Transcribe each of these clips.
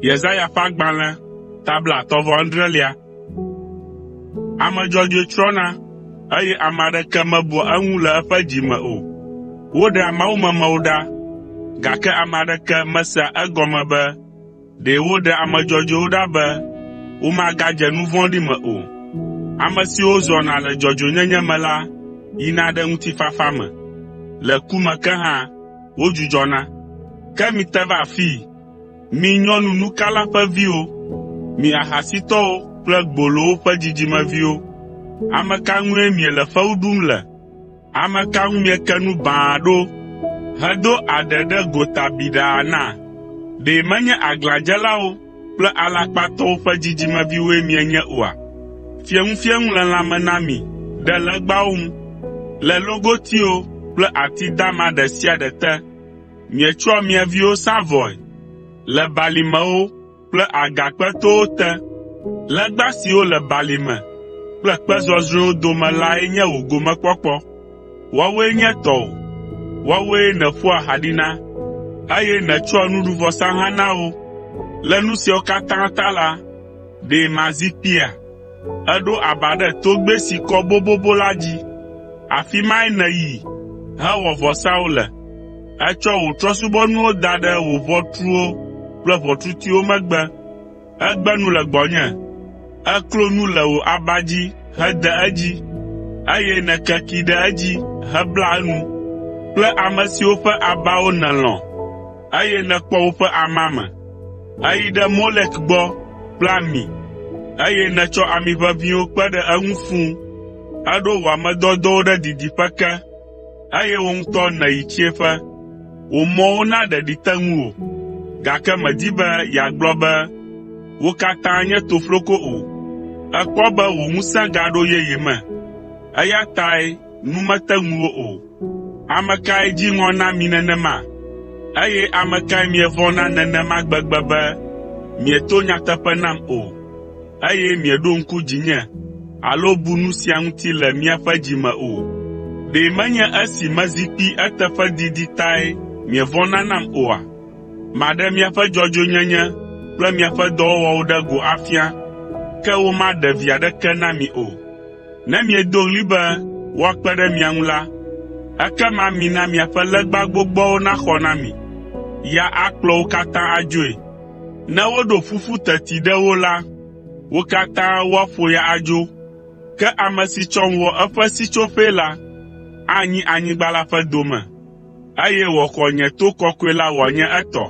Yesaya ƒe agbalẽ ta 35. Ame dzɔdzɔe tsrɔ̃na, eye ame aɖeke mebua eŋu le eƒe dzi me o. Woɖea mawumemewo ɖa, gake ame aɖeke mesea egɔme be ɖe woɖea ame dzɔdzɔewo ɖa be womagadze nu vɔ̃ɖi me o. Ame siwo zɔna le dzɔdzɔenyenye me la yina ɖe ŋutifafa me, le ku me ke hã wodzudzɔna. Ke mite va afii, mi nyɔnu nukala ƒe viwo, mi ahasitɔwo kple gbolowo ƒe dzidzimeviwo. Ame ka ŋue miele fewu ɖum le? Ame ka ŋu mieke nu baa ɖo hedo aɖe ɖe gota biɖaa na? Ɖe menye aglãdzelawo kple alakpatɔwo ƒe dzidzimeviwoe mienye oa? Fieŋufieŋu le lãme na mi ɖe legbawo ŋu, le logotiwo kple ati dama ɖe sia ɖe te. Mietsɔa mia viwo saa vɔe le balimewo kple agakpetowo te. Legba siwo le balime kple kpe zɔzrɔ̃ewo dome lae nye wò gomekpɔkpɔ. Woawoe nye tɔwò, woawoe nèƒoa ha ɖi na, eye nètsɔa nuɖuvɔsa hã na wo. Le nu siawo katã ta la, ɖe mazi kpia? Èɖo aba ɖe togbɛ si kɔ bobobo la dzi. Afi mae nèyi hewɔ vɔsawo le. Ètsɔ wò trɔ̃subɔnuwo da ɖe wò ʋɔtruwo kple ʋɔtrutiwo megbe. Ègbe nu le gbɔnye, èklo nu le wò aba dzi hede edzi, eye nèkekee ɖe edzi hebla enu kple ame siwo ƒe abawo nèlɔ̃, eye nèkpɔ woƒe amame. Èyi ɖe Molek gbɔ kple ami, eye nètsɔ ami ʋeʋĩwo kpe ɖe eŋu fũu. Èɖo wò ame dɔdɔwo ɖe didiƒe ke, eye wò ŋutɔ nèyi tsiẽƒe. Wò mɔwo na ɖeɖi te ŋuwò, gake mèdi be yeagblɔ be, ‘Wo katã nye tofloko’ o. Èkpɔ be wò ŋusẽ gaɖo yeye me, eya tae nu mete ŋuwò o. Ame kae dzi ŋɔ na mi nenema? Eye ame kae mievɔ̃na nenema gbegbe be mieto nyateƒe nam o, eye mieɖo ŋku dzinye alo bu nu sia ŋuti le miaƒe dzi me o? Ɖe menye esi mezi kpi eteƒe didi tae mievɔ̃na nam oa? Maɖe miaƒe dzɔdzɔenyenye kple miaƒe dɔwɔwɔwo ɖe go afia, ke womaɖe vi aɖeke na mi o. Ne miedo ɣli be woakpe ɖe mia ŋu la, ekema mina miaƒe legba gbogboawo naxɔ na mi. Ya akplɔ wo katã adzoe. Ne woɖo ƒuƒu teti ɖe wo la, wo katã woaƒo ya adzo. Ke ame si tsɔm wɔ eƒe sitsoƒee la, anyi anyigba la ƒe dome, eye wòaxɔ nye to kɔkɔe la wòanye etɔ.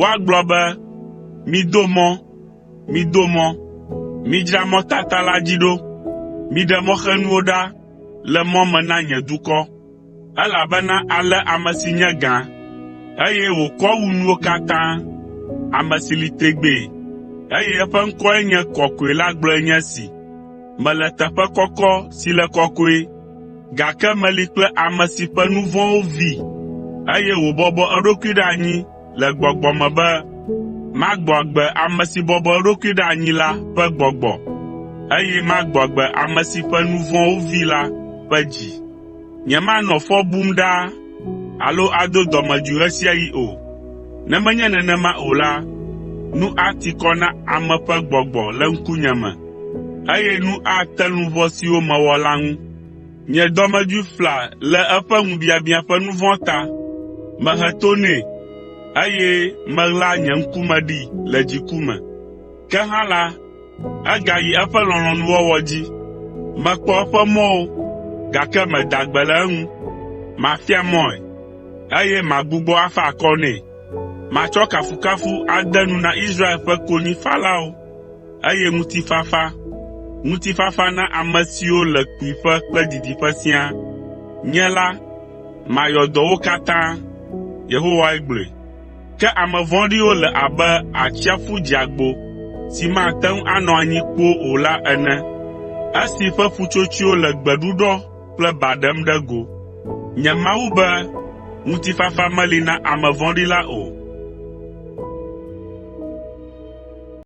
Woagblɔ be, “Mido mɔ, mido mɔ, midzra mɔtata la dzi ɖo, miɖe mɔxenuwo ɖa le mɔ me na nye dukɔ, elabena ale ame si nye gã, eye wòkɔ wu nuwo katã, ame si li tegbee, eye eƒe ŋkɔe nye Kɔkɔe la gblɔe nye esi: Mele teƒe kɔkɔ si le kɔkɔe, gake meli kple ame si ƒe nu vɔ̃wo vee, eye wòbɔbɔ eɖokui ɖe anyi le gbɔgbɔ me be magbɔ agbe ame si bɔbɔ eɖokui ɖe anyi la ƒe gbɔgbɔ, eye magbɔ agbe ame si ƒe nu vɔ̃wo vee la ƒe dzi. Nyemanɔ fɔ bum ɖaa alo ado dɔmedzoe ɣe sia ɣi o. Ne menye nenema o la, nu ati kɔ na ame ƒe gbɔgbɔ le ŋkunye me, eye nu ate luʋɔ siwo mewɔ la ŋu. Nye dɔmedzoe fla le eƒe ŋubiabiã ƒe nu vɔ̃ ta. Mehe to nɛ, eye meɣla nye ŋkume ɖee le dziku me. Ke hã la, egayi eƒe lɔlɔ̃nuwɔwɔ dzi. Mekpɔ eƒe mɔwo, gake meda gbe le eŋu. Mafia mɔe, eye magbugbɔ afa akɔ nɛ. Matsɔ kafukafu ade nu na Israel ƒe konyifalawo, eye ŋutifafa, ŋutifafa na ame siwo le kpuiƒe kple didiƒe siaa. Nye la, mayɔ dɔ wo katã.” Yehowae gblɔe. Ke ame vɔ̃ɖiwo le abe atsiaƒu dzeagbo si mate ŋu anɔ anyi kpoo o la ene, esi ƒe ƒutsotsoewo le gbeɖuɖɔ kple ba ɖem ɖe go. Nye Mawu be, “Ŋutifafa meli na ame vɔ̃ɖi la o.”